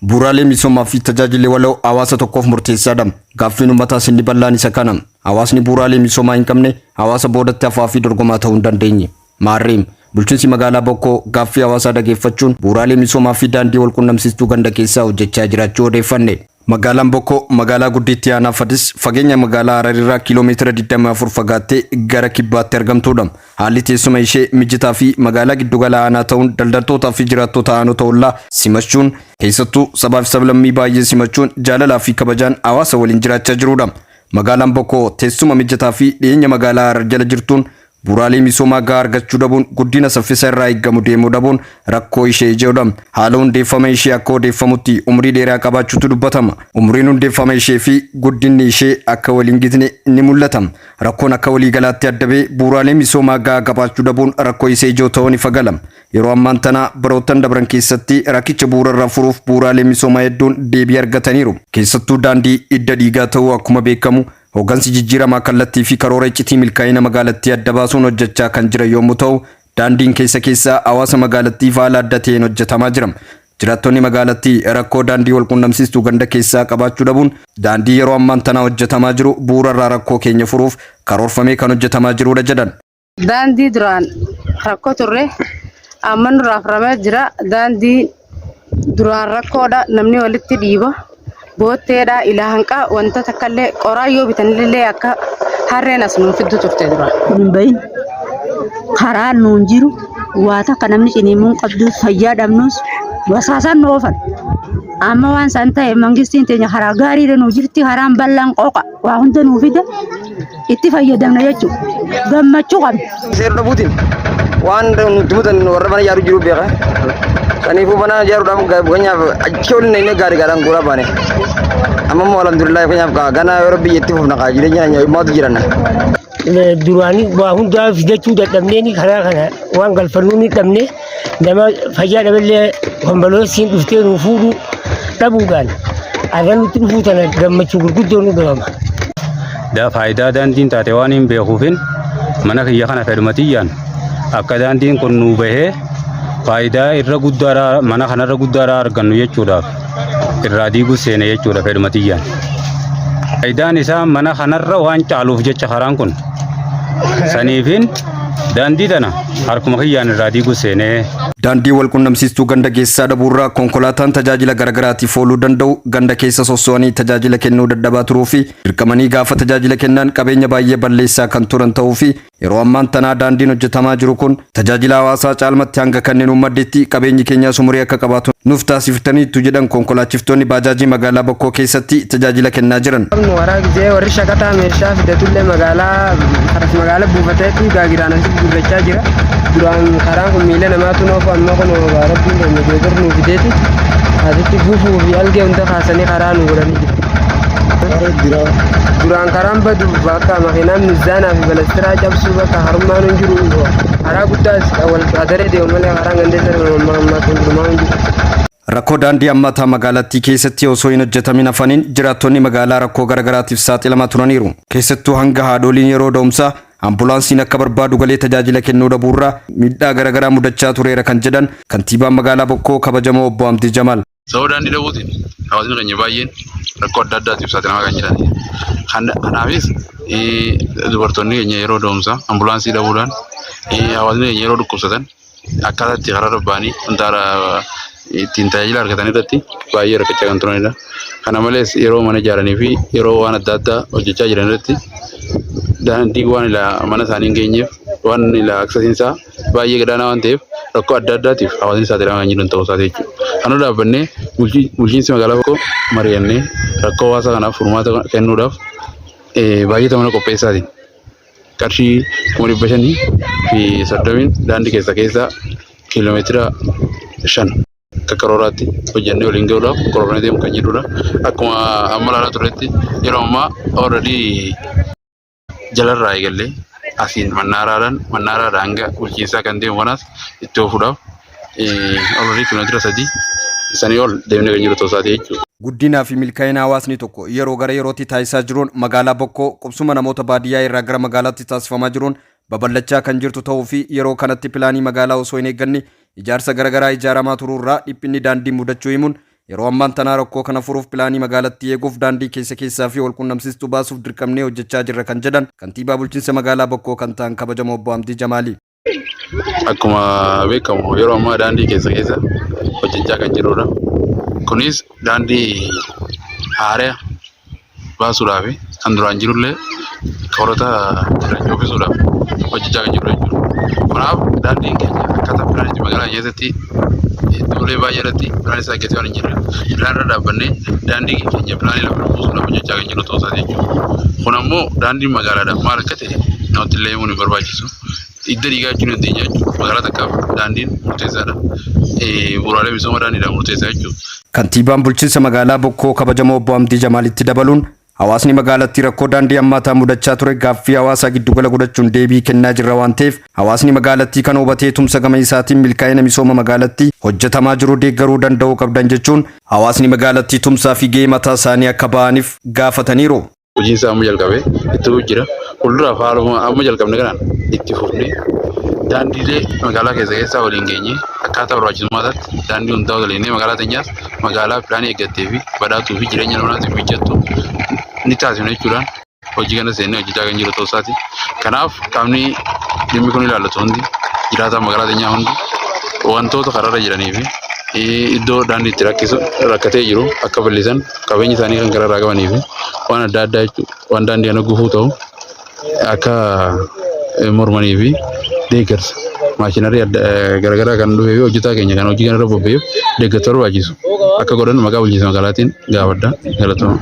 Bu'uuraalee misoomaa fi tajaajilli waloo hawaasa tokkoof murteessaadha. Gaaffiin uummataas inni bal'aan isa kana. Hawaasni bu'uuraalee misoomaa hin qabne hawaasa boodatti hafaa fi dorgomaa ta'uu hin dandeenye. Maarree, bulchiinsi magaalaa Bokkoo gaaffii hawaasaa dhageeffachuun bu'uuraalee misoomaa fi daandii walqunnamsiistuu ganda keessaa hojjechaa jiraachuu odeeffanne. Magaalaan Bokkoo magaalaa guddittii aanaa Fadis fageenya magaalaa Hararirraa kiiloomeetira 24 fagaattee gara kibbaatti argamtuudha. Haalli teessuma ishee mijataa fi magaalaa giddugala aanaa ta'uun daldaltootaa fi jiraattota aanota ollaa simachuun keessattuu sabaa fi sablammii baay'ee simachuun jaalalaa fi kabajaan hawaasa waliin jiraachaa jirudha. Magaalaan Bokkoo teessuma mijataa fi dhiyeenya magaalaa Harar jala jirtuun bu'uuraalee misoomaa gahaa argachuu dhabuun guddina saffisa irraa eeggamu deemuu dhabuun rakkoo ishee ijoodha. Haala hundeeffama ishee akka odeeffamutti umrii dheeraa qabaachuutu dubbatama. Umriin hundeeffama ishee fi guddinni ishee akka waliin gitne ni mul'ata. Rakkoon akka waliigalaatti adda ba'e bu'uuraalee misoomaa gahaa qabaachuu dhabuun rakkoo isee ijoo ta'uun ifa gala. Yeroo ammaan tana baroottan dabran keessatti rakkicha bu'uurarraa furuuf bu'uuraalee misoomaa hedduun deebii argataniiru. Keessattuu daandii hidda dhiigaa ta'uu akkuma beekamu Hoggansi jijjiiramaa kallattii fi karoora iccitii milkaa'ina magaalattii adda baasuun hojjechaa kan jiran yommuu ta'u, daandiin keessa keessaa hawaasa magaalattiif haala adda ta'een hojjetamaa jira. Jiraattonni magaalattii rakkoo daandii walqunnamsiistuu ganda keessaa qabaachuu dhabuun daandii yeroo ammaan tanaa hojjetamaa jiru bu'uurarraa rakkoo keenya furuuf karoorfamee kan hojjetamaa jirudha jedhan. Daandii duraan rakkoo turre amma nurraa furamee jira. Daandii duraan rakkoodha namni walitti dhiiba. Bootteedha ilaa hanqaa wanta takka illee qoraan yoo bitanillee akka harreen as nuun fiddu turte duraan. Kun hin bahin karaan nuun jiru waa takka namni ciniimuun qabdu fayyaa dhabnus basaasaan nu oofan. Amma waan san ta'e mangistiin teenya karaa gaariidha nuu jirti karaan bal'aan qooqa waa hunda nuu fida. Itti fayyadamna jechuudha. Gammachuu qabna. Seera dhabuutiin waan nuti mutan warra mana ijaaru jiru beeka. Kanaafuu mana ijaaruudhaaf fakkeenyaaf achi ol inni gaarii gaadhaan guuraa baane. Amma immoo alhamdulillah fakkeenyaaf ganaa yeroo biyya itti fufna kaa jireenya maatu jiranna. Duraanii waa hundaa fidachuu dadhabneen karaa kana waan galfannuu ni dhabne nama fayyaa dhaballee konboloosiin dhuftee nu fuudhuu dhabuudhaan har'a nutti dhufuu tana gammachuu gurguddoo nu dhabama. Da faayidaa daandiin taate waan hin beekuufin mana kiyya kana fedhuma tiyyaan akka daandiin kun nuu bahee faayidaa irra guddaadha mana kanarra guddaadha argannu jechuudhaaf irraa diiguu seene jechuudha fedhuma tiyyaan. Faayidaan isaa mana kanarra waan caaluuf jecha karaan kun saniifin daandii tana harkuma kiyyaan irraa diiguu seenee. Daandii walqunnamsiistuu ganda keessaa dhabuurraa konkolaataan tajaajila garagaraatiif ooluu danda'u ganda keessa sosso'anii tajaajila kennuu dadhabaa turuu fi dirqamanii gaafa tajaajila kennan qabeenya baay'ee balleessaa kan turan ta'uu fi yeroo ammaan tanaa daandiin hojjetamaa jiru kun tajaajila hawaasaa caalmatti hanga kanneen uummaddeetti qabeenyi keenyaas umurii akka qabaatu nuuf taasiftaniittu jedhan konkolaachiftoonni baajaajii magaalaa Bokkoo keessatti tajaajila kennaa jiran. Qabnu karaa gisee warri shaqaxaa meeshaa fidatullee magaalaa karas magaala buufateetti gaagiraan asitti gurrachaa jira. Duraan karaan kun miila namaatu noofu amma kun rabbiin keenya deebiir nuu fideeti asitti gufuu fi algee hunda kaasanii karaa nu godhanii jiru. Duraan karaan badu bakka makiinaan mizaanaa fi balastiraa cabsuu bakka harummaan hin jiru karaa guddaas wal adaree deemu malee karaan gandeessa ammaa kun durumaa hin jiru. Rakkoo daandii hammaataa magaalattii keessatti osoo hin hojjetamin hafaniin jiraattonni magaalaa rakkoo garagaraatiif saaxilamaa turaniiru. Keessattuu hanga haadholiin yeroo da'umsaa ambulaansiin akka barbaadu galee tajaajila kennuu dhabuurraa miidhaa garagaraa mudachaa tureera kan jedhan kantiibaan magaalaa Bokkoo kabajamoo obbo Amdii Jamaal. Sababa daandii dhabuutiin hawaasni keenya baay'een rakkoo adda addaatiif saaxilamaa kan jiranidha. Kanaafis dubartoonni keenya yeroo da'umsaa ambulaansii dhabuudhaan hawaasni keenya yeroo dhukkubsatan akkaataa itti karaa ba'anii wanta ittiin tajaajila argatan irratti baay'ee rakkachaa kan turanidha. Kana malees yeroo mana ijaaranii fi yeroo waan adda addaa hojjechaa jiran irratti daandii waan mana isaanii hin geenyeef waan aksesiin isaa baay'ee gadaanaa waan ta'eef rakkoo adda addaatiif hawaasni saaxilamaa kan jiran ta'uu isaati jechuudha. Kana dhaabbannee bulchiinsi magaalaa tokko mari'annee rakkoo hawaasa kanaaf furmaata kennuudhaaf baay'ee mana qopheessaatiin qarshii 530,000 daandii keessa keessaa kiiloomeetira 5 akka karooraatti hojjennee waliin gahuudhaaf karoorfamee deemu kan jirudha. Akkuma amma ilaalaa turretti yeroo ammaa already jalarraa eegallee asiin mannaaraadhaan mannaaraadhaan hanga bulchiinsaa kan deemu kanaas itti oofuudhaaf already kiiloomeetira 3 sanii ol deemnee kan jiru ta'uu isaati jechuudha. Guddinaa fi milkaa'ina hawaasni tokko yeroo gara yerootti taasisaa jiruun magaalaa Bokkoo qubsuma namoota baadiyyaa irraa gara magaalaatti taasifamaa jiruun babal'achaa kan jirtu ta'uu fi yeroo kanatti pilaanii magaalaa osoo hin eegganne ijaarsa garagaraa ijaaramaa turuurraa dhiphinni daandii mudachuu himuun Yeroo ammaan tanaa rakkoo kana furuuf pilaanii magaalattii eeguuf daandii keessa keessaa fi walqunnamsiistuu baasuuf dirqamnee hojjechaa jirra kan jedhan kantiibaa bulchiinsa magaalaa Bokkoo kan ta'an kabajamoo obbo Hamdii Jamaali. Akkuma beekamu yeroo ammaa daandii keessa keessa hojjechaa kan jirrudha. Kunis daandii haaraa baasuudhaaf kan duraan jirullee korota jiran uffisuudhaaf hojjechaa kan jirru jechuudha. Kanaaf daandiin keenya akkaataa pilaanitti magaalaa keessatti iddoolee baay'ee irratti pilaanii isaa eeggatee waan hin jirre pilaan irra dhaabbannee daandii keenya pilaanii lafa buusuudhaaf hojjechaa kan jirru ta'uu isaati jechuudha. Kun ammoo daandiin magaalaadhaaf maal akka ta'e namatti illee himuun hin barbaachisu. Hidda dhiigaa jechuu dandeenya jechuudha. Magaalaa takkaaf daandiin murteessaadha. Bu'uuraalee misooma daandiidhaan murteessaa jechuudha. Kantiibaan bulchiinsa magaalaa Bokkoo kabajamoo obbo Hamdii Jamaalitti dabaluun hawaasni magaalattii rakkoo daandii hammaataa mudachaa ture gaaffii hawaasaa giddugala godhachuun deebii kennaa jirra waan ta'eef hawaasni magaalattii kan hubatee tumsa gama isaatiin milkaa'ina misooma magaalattii hojjetamaa jiru deeggaruu danda'uu qabdan jechuun hawaasni magaalattii tumsaa fi gahee mataa isaanii akka ba'aniif gaafataniiru. Hojiin isaa amma jalqabee itti fufuu jira. Fuulduraaf haaluma amma jalqabne kanaan itti fufnee daandiilee magaalaa keessa keessaa waliin geenye akkaataa barbaachisummaa isaatti daandii hundaa waliin magaalaa teenyaas magaalaa pilaanii eeggattee fi badhaatuu fi jireenya namaatiif mijattu ni taasifna jechuudhaan hojii kana seennee hojjechaa kan jiru ta'uu isaati. Kanaaf qaamni dhimmi kun ilaallatu hundi, jiraataan magaalaa teenyaa hundi wantoota karaarra jiranii fi iddoo daandii itti rakkisu rakkatee jiru akka bal'isan, qabeenya isaanii kan karaarraa qabanii fi waan adda addaa jechuudha. Waan daandii kana gufuu ta'u akka mormanii fi deeggarsa maashinarii garaagaraa kan dhufee fi hojjetaa keenya kan hojii kanarra bobba'eef deeggarsa barbaachisu akka godhan maqaa bulchiinsa magaalaatiin gaafadha. Galatooma.